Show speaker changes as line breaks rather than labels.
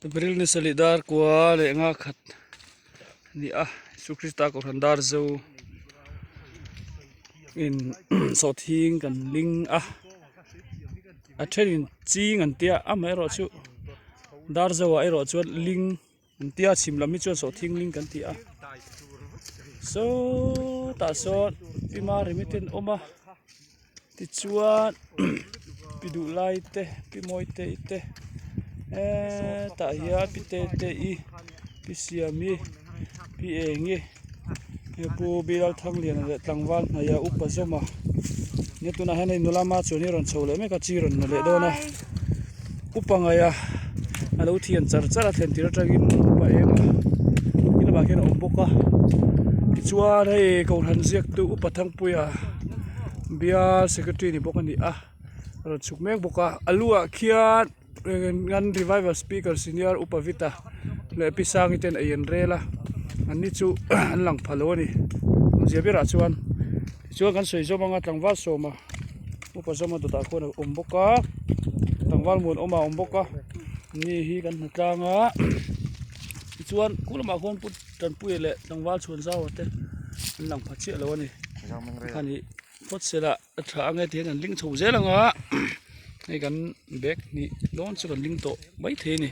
April ni sarih dar kua leh nga khat a ni a Isu Krista kohhran dar zo in sawhthing kan ling a a thenin ching an tia amaherawh chu dar zo ah erawh chuan ling an tia chhim lam hi chuan sawhthing ling kan ti a sawtah sawn pi maremi te an awm a tichuan pi duh lai te pi mawi te i te hetah hian pi te te i pi siami pi engi he pu bilalthangliana leh tlangval hnaia upa zawma nia tunah hian hei nula ma chuan hi a rawn chho leh mek a chi rawn la leh dawn a upa ngaia a lo thian char char a thlen tir atangin upa eng a ti lamah khian a awm bawk a tichuan hei kohhran ziaktu upa thangpuia bial secretary ni bawk a ni a a rawn chhuk mek bawk a a lu ah khian ngan revival speaker senior upa vita leh pi sangi ten ei an rel a an ni chu an lang pha lo a ni awmzia berah chuan tichuan kan sawi zawm anga tlangval sawma upa zawma dawtah khuan a awm bawk a tlangval muan awma a awm bawk a ni hi kan hmu tlang a tichuan khu lamah khuan pu tanpuia leh tlangval chhuan zau te an lang pha chiah lo a ni khani phawt sela a tha ang e tihian kan ling chho zel ang a hei kan bag hnih dawn chu kan ling tawh maithei a ni.